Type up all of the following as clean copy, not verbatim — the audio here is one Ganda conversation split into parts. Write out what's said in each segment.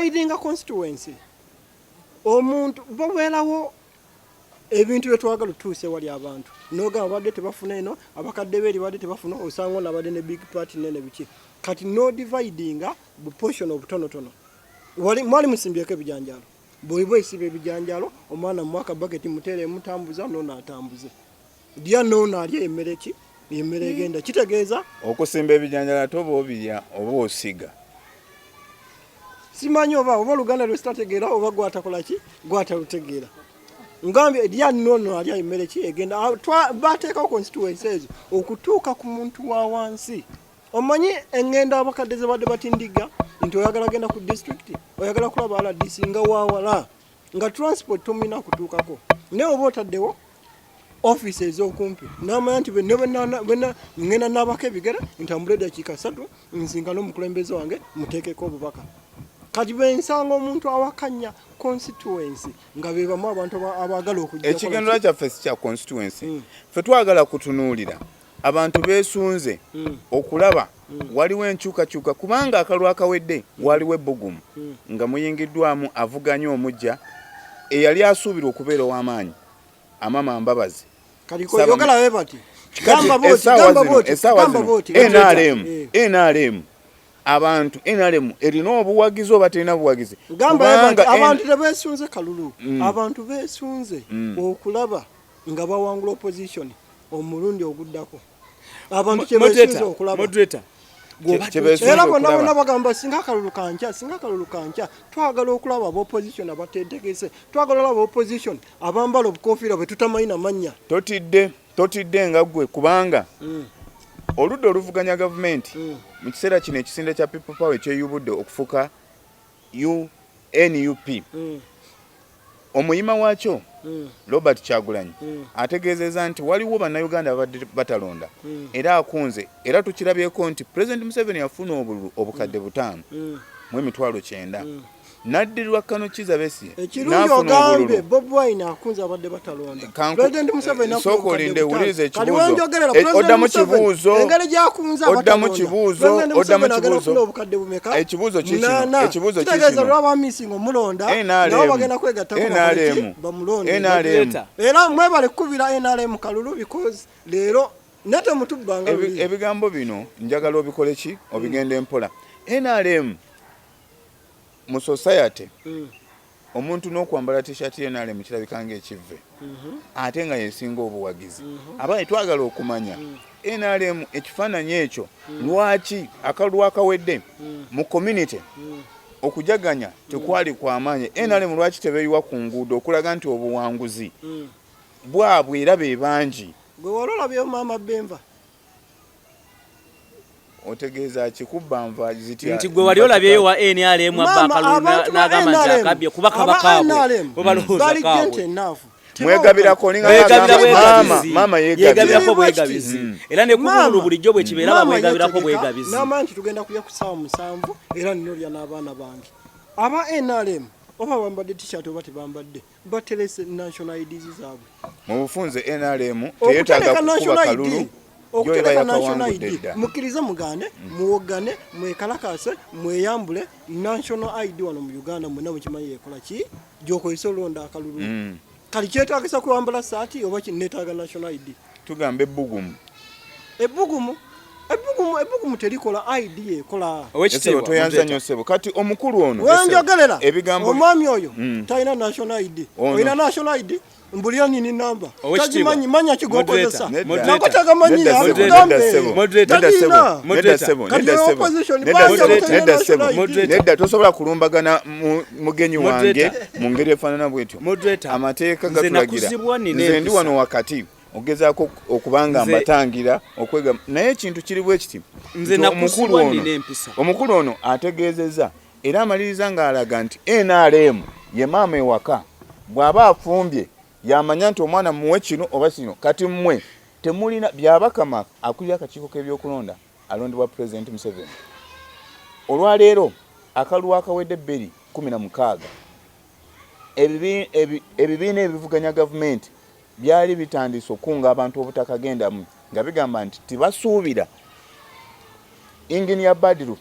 Dividinga constituency, omuntu babeerawo ebintu byetwagala otutuusa ewali abantu, nogamba badde tebafuna eno, abakadde beeri badde tebafuna, osanga ono abadde ne big party nene biki. Kati no dividinga bu portion obutonotono. Wali mwali musimbyeko ebijanjalo, buli bwesiba ebijanjalo, omwana mwaka bucket mutere mutambuza, nono atambuze lya, nono alya emmere ki, emmere egenda kitegeeza. Okusimba ebijanjalo ate oba obirya oba osiga? Simanyi oba Oluganda lwesitategeera oba gwatakola ki, gwatalutegeera. Ngambye lya, nono alya emmere ki egenda. Bateekawo constituency ezo okutuuka ku muntu wa wansi. Omanyi eŋŋendo abakadde ze badde batindigga nti oyagala genda ku district, oyagala kulaba RDC nga wawala, nga transport tomulina kutuukako, naye oba otaddewo office ez'okumpi, n'amanya nti ngenda naabako ebigere, ntambule eddakiika 3, nsinkane omukulembeze wange, muteekeko obubaka. Kati bensanga omuntu awakanya constituency nga be bamu abantu abaagala okujja. Ekigendera kyaffe si kya constituency. Ffe twagala kutunuulira abantu beesunze okulaba waliwo enkyukakyuka, kubanga akalulu akawedde waliwo ebbugumu nga muyingiddwamu avuganya omujja eyali asuubirwa okubeera ow'amaanyi, Amama Mbabazi. Yogera we bati. Essaawa zino NRM, NRM, abantu, NRM erina obuwagizi oba terina buwagizi? Gamba abantu tebeesunze kalulu. Abantu beesunze okulaba nga bawangula opposition omulundi oguddako. Abantu kyebeesunze okulaba era bonna bonna bagamba, singa akalulu kankya, singa akalulu kankya, twagala okulaba aba opposition abatetegese, twagala olaba opposition abambala obukofiira bwe tutamanyi na mannya. Totidde, totidde nga ggwe, kubanga oludda oluvuganya gavumenti mu kiseera kino, ekisinde kya People Power ekyeyubudde okufuuka NUP, omuyima waakyo Robert Kyagulanyi ategeezezza nti waliwo Bannayuganda babadde batalonda era akunze, era tukirabyeko nti President Museveni yafuna obululu 500 090, naddirirwa Kano Kiza Besigye. Ekirungi ogambye Bobi Wine akunze abadde batalonda. President Museveni Sooka olinde, wuliriza ekibuuzo. Oddamu kibuuzo. Engeri gyakunze. Oddamu kibuuzo, oddamu kibuuzo. Obukadde bumeka? Ekibuuzo kikino, ekibuuzo. Kitegeeza kikino. lwaba missing omulonda, nabo bagenda kwegattako. NRM. Bamulonde. NRM. Era mwebale kukubira NRM kalulu, because leero nate mutubbanga. Ebigambo bino njagala obikole ki, obigende mpola. NRM mu society, omuntu n'okwambala T-shirt ye NRM kirabika ng'ekivve, ate nga yesinga obuwagizi. Abaye twagala okumanya NRM ekifaananyi ekyo lwaki akalulu akawedde mu community okujaganya tekwali kwamaanyi? NRM lwaki tebeeyiwa ku nguudo okulaga nti obuwanguzi bwabwe era be bangi? Gwe wali olabyeyo maama Benva? Otegeeza kikubba nva zitya? Nti gwe wali olabyeyo wa NRM abba akalulu n'agamba nti akabbye, kuba kaba kaabwe, obalowooza Bali kaabwe. gentle enough. Mwegabirako ninga Begabira maama. bwegabizi. Maama yegabira. Yegabirako bwegabizi, era ne ku bululu bulijjo bwe kibeera, Maama babwegabirako yeetegeka, bwegabizi. N'amanya nti tugenda kulya ku ssaawa 7, era nolya n'abaana bange. Aba NRM oba bambadde T-shirt oba tebambadde, baterese national IDs zaabwe. Mu bufunze NRM teyetaaga Okutereka kukuba national kalulu ID, gyoeba okutereka national yakawangudde ID, dda. Mukkirize, mugande, muwoggane, mwekalakase, mweyambule, national ID wano mu Uganda mwenna mukimanyi yekola ki, gyokozesa olonda akalulu. Kali kyetagisa kwambala saati oba neetaaga national ID? Tugamba ebbugumu. Ebbugumu, ebbugumu, ebbugumu terikola, ID ekola. Essebo, toyanza nnyo ssebo. Kati omukulu ono Wenjogerera, ebigambo omwami oyo talina national ID. Ono. Olina national ID? Mbulira nini namba. Owekitiibwa. Tagimanyi, manya kigokozesa. Nedda. Nako tagamanyi. Nedda ssebo, Akugambe. nedda ssebo, Moderator. nedda ssebo, Talina. nedda ssebo, Kati nedda ssebo, opposition nedda bangi ssebo, abatalina nedda ssebo, national ID. nedda, tosobola kulumbagana mugenyi wange Moderator. mu ngeri efaanana bwetyo. Moderator. Amateeka Nze gatulagira. nakuzibwa nina Nze ndi empisa. wano wakati ogezaako okubanga mbatangira okwega, naye ekintu kiri bwe kiti Nze nti omukulu nakuzibwa ono nina empisa. Omukulu ono ategeezezza era amaliriza ng'alaga nti NRM ye maama ewaka, bw'aba afumbye yamanya nti omwana muwe kino oba kino. Kati mmwe temulina Byabakama akulira akakiiko k'ebyokulonda alondebwa Pulezidenti Museveni. Olwaleero akalulu akawedde 2016, ebibiina ebivuganya gavumenti byali bitandise okukunga abantu obutakagendamu, nga bigamba nti tebasuubira Engineer Badru.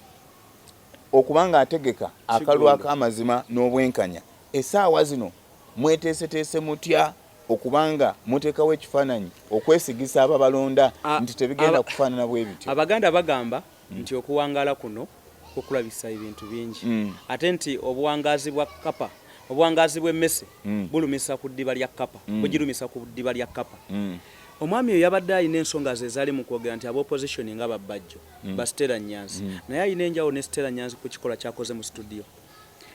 Okuba ng'ategeka akalulu ak'amazima n'obwenkanya, essaawa zino mweteeseteese mutya okuba nga muteekawo ekifaananyi okwesigisa ababalonda nti tebigenda kufaanana bwe bityo? Abaganda bagamba nti okuwangaala kuno kukulabisa ebintu bingi ate nti obuwangaazi bwa kkapa, obuwangaazi bw'emmese bulumisa ku ddiba lya kkapa, bugirumisa ku ddiba lya kkapa. Omwami oyo yabadde alina ensonga ze ezaali mu kwogera nti aba opposition nga ba Bajjo, ba Stella Nyanzi naye alina enjawulo ne Stella Nyanzi ku kikolwa ky'akoze mu situdiyo.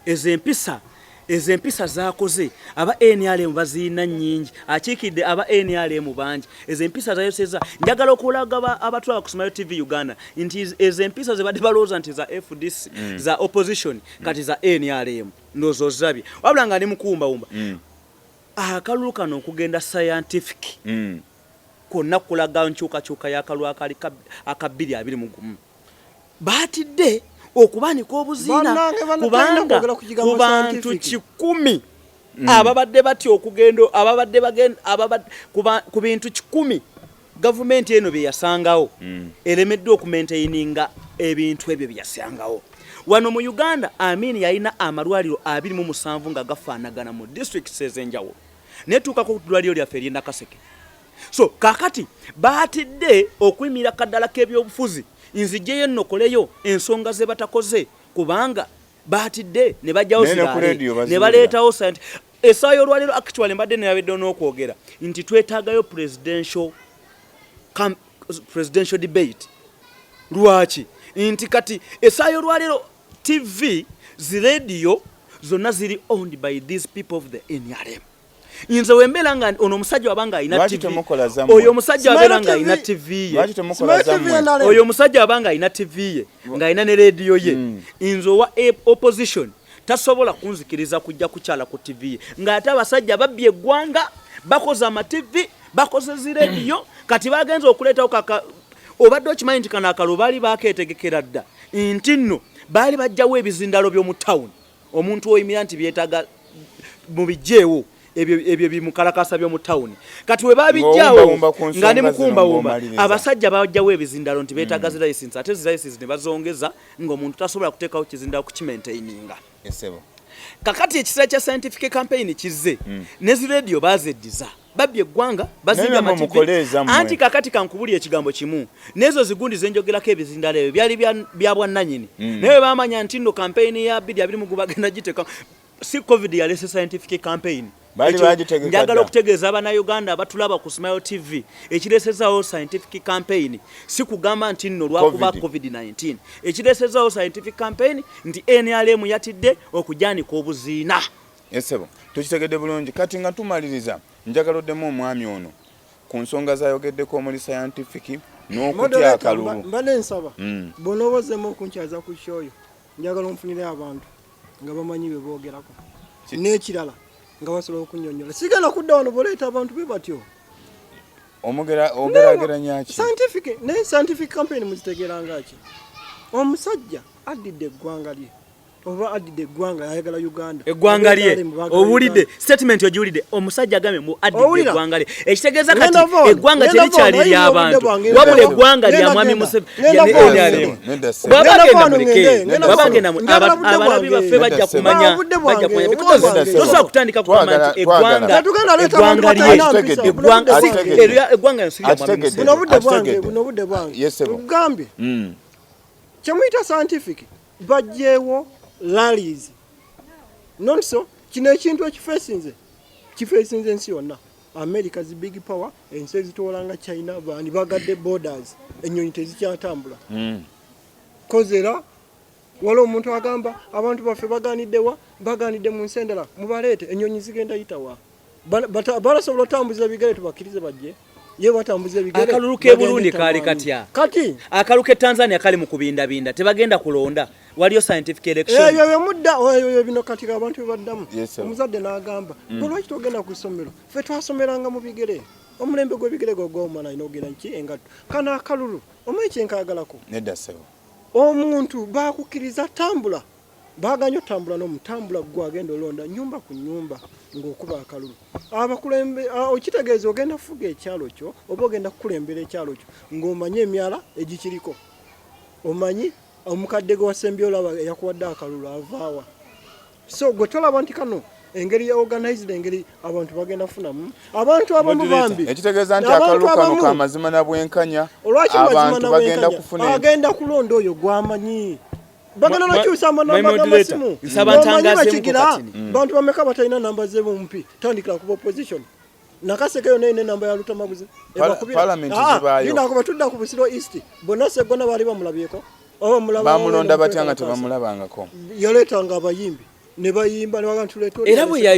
Ezo empisa ezo empisa z'akoze aba nrm bazirina nnyingi, akiikiridde aba nrm bangi. Ezo empisa zayosezza. Njagala okulaga abatulaba ku Smile TV Uganda nti ezo empisa ze badde balowooza nti za FDC, za opposition, kati za nrm. Ndowooza ozirabye. Wabula nga ndi mu kuwumbawumba. Akalulu kano okugenda scientific kwonna kulaga nkyukakyuka y'akalulu akaali aka 2021. Baatidde okubaanika obuziina kubanga ku bantu 100 ababadde batya okugenda ababadde bagenda ku bintu 100 gavumenti eno bye yasangawo eremeddwa okumaintaininga ebintu ebyo bye yasangawo. Wano mu Uganda Amin yalina amalwaliro 27 nga gafaanagana mu districts ez'enjawulo netuukako ku ddwaliro lyaffe ery'e Nakaseke. So kakati baatidde okuyimirira kaddala k'ebyobufuzi nzijeyo nnokoleyo ensonga ze batakoze kubanga baatidde ne bajjawo ziraale ne baleetawo science. Essaawa y'olwaleero actually mbadde neyabedde n'okwogera nti twetaagayo presidential debate. Lwaki? Nti kati essaawa y'olwaleero TV zi radio zonna ziri owned by these people of the NRM. Nze wembeera nga ono omusajja wabanga alina TV, oyo omusajja abeera nga alina TV ye, oyo omusajja wabanga alina TV ye ng'alina ne radio ye, nze owa opposition tasobola kunzikiriza kujja kukyala ku TV ye ng'ate abasajja babbye eggwanga, bakoze ama TV, bakoze zi radio, kati bagenze okuleetawo kaka. Obadde okimanyi nti kano akalulu baali bakeetegekera dda nti nno baali bajjawo ebizindalo by'omu tawuni, omuntu oyimira nti byetaaga mubijjeewo ebyo bimukalakasa by'omu tawuni. Kati we babijjawo nga ndi mukumbawumba, abasajja bajjawo ebizindalo nti beetaaga zi license, ate zi license ne bazongeza ng'omuntu tasobola kuteekawo kizindalo kukimaintaininga. Kakati ekiseera kya scientific campaign kizze, ne zi radio bazeddiza, babbye eggwanga, bazimbye ama TV. Anti kakati kankubulire ekigambo kimu, n'ezo zigundi zenjogerako ebizindalo ebyo byali bya bwannannyini, naye bwe bamanya nti nno campaign ya 2021 bagenda giteeka, si COVID yaleese scientific campaign. Njagala okutegeeza Abannayuganda abatulaba ku Smile TV ekireesezaawo scientific campaign si kugamba nti nno lwakuba COVID-19. Ekireesezaawo scientific campaign nti NRM yatidde okujaanika obuziina. Essebo, tukitegedde bulungi. Kati nga tumaliriza, njagala oddemu omwami ono ku nsonga z'ayogeddeko omuli scientific n'okutya akalulu. Mbadde nsaba bw'onooba ozzeemu okunkyaza ku show yo, njagala onfunire abantu nga bamanyi bye boogerako n'ekirala nga basobola okunnyonnyola. Sigenda kudda wano bw'oleeta abantu be batyo. Ogerageranya ki? Scientific, naye scientific campaign muzitegeera nga ki? Omusajja addidde eggwanga lye oba addidde eggwanga, ayagala Uganda. Eggwanga lye owulidde statement ogiwulidde, omusajja agambye mbu addidde eggwanga lye, ekitegeeza kati eggwanga terikyali ly'abantu wabula eggwanga lya mwami Museveni. Bw'aba agenda muleke, bw'aba agenda abalabi baffe bajja kumanya, bajja kumanya because tosobola kutandika kugamba nti eggwanga eggwanga lye eggwanga si lya mwami Museveni. Buno budde bwange, buno budde bwange. Tugambye kyemuyita scientific, bajjeewo rallies not so. Kino ekintu ekifeesinze kifeesinze ensi yonna. America zi big power, ensi ezitoola nga China, bandi bagadde borders, ennyonyi tezikyatambula. Koze era waliwo omuntu agamba abantu baffe baganiddewa, baganidde mu nsi endala, mubaleete, ennyonyi zigenda yitawa. Balasobola otambuza ebigere, tubakkirize bajje. Ye batambuza ebigere. Akalulu k'e Burundi kaali katya? Kati akalulu k'e Tanzania kali mu kubindabinda, tebagenda kulonda, waliyo scientific election. Ebyo byemudda ebyo bino kati abantu bye baddamu. Omuzadde n'agamba gwe lwaki togenda ku ssomero, ffe twasomeranga mu bigere, omulembe gw'ebigere gwo omwana alina okugenda ki engatto. Kano akalulu omanyi kyenkaagalako? Nedda ssebo. Omuntu bakukkiriza tambula, baaganye otambula n'omutambula gwe agenda olonda nyumba ku nyumba ng'okuba akalulu. Abakulembe okitegeeza ogenda kufuga ekyalo kyo oba ogenda kukulembera ekyalo kyo ng'omanyi emyala egikiriko, omanyi Omukadde gwe wasembye olaba eyakuwadde akalulu avaawa? So gwe tolaba nti kano engeri ya organized, engeri abantu bagenda kufunamu abantu abamu Moderator. bambi. Ekitegeeza nti Abantu akalulu kano abamu- ka mazima na bwenkanya. Olwaki mazima Abantu na bagenda bwenkanya? kufuna Agenda kulonda oyo gwamanyi. Bagenda nakyusa My amanamba moderator, g'amasimu. nsaba Omanyi ntangazeemuko bakigira katini. bantu bameka batalina namba z'ebumpi? Tandikira kuba opposition Nakaseke yonna erina enamba ya Lutamaguzi. Parliament zibaayo. Lindakuba tudda ku Busiro East, bonna Seggona baali bamulabyeko oba mulaba? Bamulonda batya nga tebamulabangako? Yaleetanga abayimbi ne bayimba ne bagamba tuleete oli. Era bwe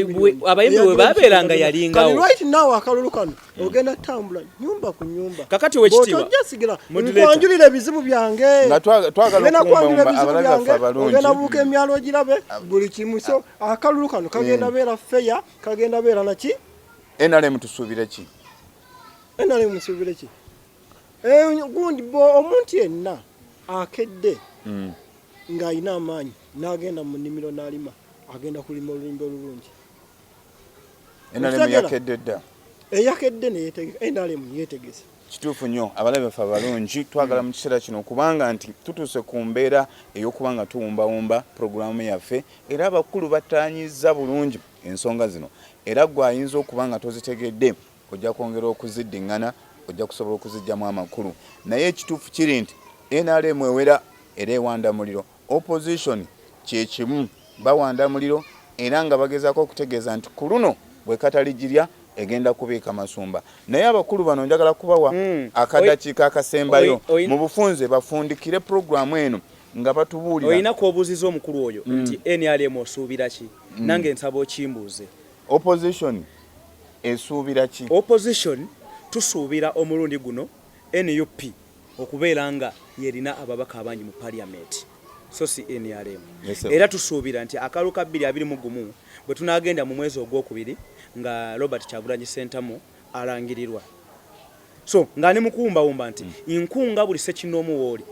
abayimbi bwe baabeeranga yalingawo. Kati right now akalulu kano ogenda tambula nyumba ku nyumba. Kakati owekitiibwa, Bw'otojja sigira moderator. nkwanjulira ebizibu byange. Nga twagala Ngenda kwanjula okuwumbawumba ebizibu abalabi byange, baffe abalungi. ogenda buuka emyalo ogirabe buli kimu. So akalulu kano kagenda beera fair, kagenda beera naki. NRM tusuubire ki? NRM musuubire ki? Gundi bo omuntu yenna akedde ng'alina amaanyi n'agenda mu nnimiro n'alima, agenda kulima olulimba olulungi. NRM Okitegeera? yakedde dda. Eyakedde neyetegeka, NRM yetegese. Kituufu nnyo. Abalabi baffe abalungi, twagala mu kiseera kino kubanga nti tutuuse ku mbeera ey'okuba nga tuwumbawumba puroguramu yaffe, era abakulu batanyiza bulungi ensonga zino, era gwe ayinza okuba nga tozitegedde ojja kwongera okuziddiŋŋana, ojja kusobola okuziggyamu amakulu. Naye ekituufu kiri nti NRM ewera era ewanda muliro, opposition kyekimu bawanda muliro, era nga bagezaako okutegeeza nti ku luno bwe kataligirya egenda kubiika masumba. Naye abakulu bano njagala kubawa akadakiika akasembayo mu bufunze bafundikire puroguramu eno nga batubuulira. Olina kwobuuziza omukulu oyo nti NRM osuubira ki? Nange nsaba okimbuuze. Opposition esuubira ki? Opposition tusuubira omulundi guno NUP okubeera nga yerina ababaka abangi mu parliament, so si NRM. Yes, sir. Era tusuubira nti akalulu ka 2021 bwe tunagenda mu mwezi ogwokubiri nga Robert Kyagulanyi Ssentamu alangirirwa, so nga ne mukuwumbawumba nti nkunga buli ssekinnoomu wooli,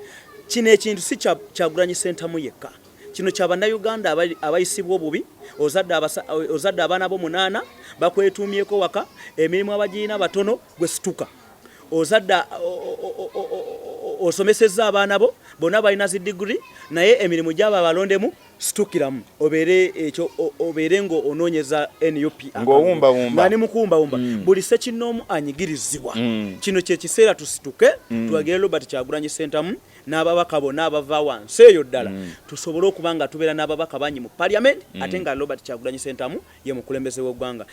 kino ekintu si Kyagulanyi Ssentamu yekka, kino kya Bannayuganda abayisibwa obubi. Ozadde abaana bo munaana, bakwetuumyeko waka, emirimu abagirina batono, gwe situka. Ozadde, osomesezza abaana bo bonna, balina zi diguri, naye emirimu gyabo abalondemu. Situkiramu obeere ekyo, obeere nga onoonyeza NUP. Ng'owumbawumba. Nga ni mukuwumbawumba buli ssekinnoomu anyigirizibwa. Kino kye kiseera tusituke tuwagire Robert Kyagulanyi Ssentamu n'ababaka bonna abava wansi eyo ddala, tusobole okuba nga tubeera n'ababaka bangi mu parliament, ate nga Robert Kyagulanyi Ssentamu ye mukulembeze w'eggwanga.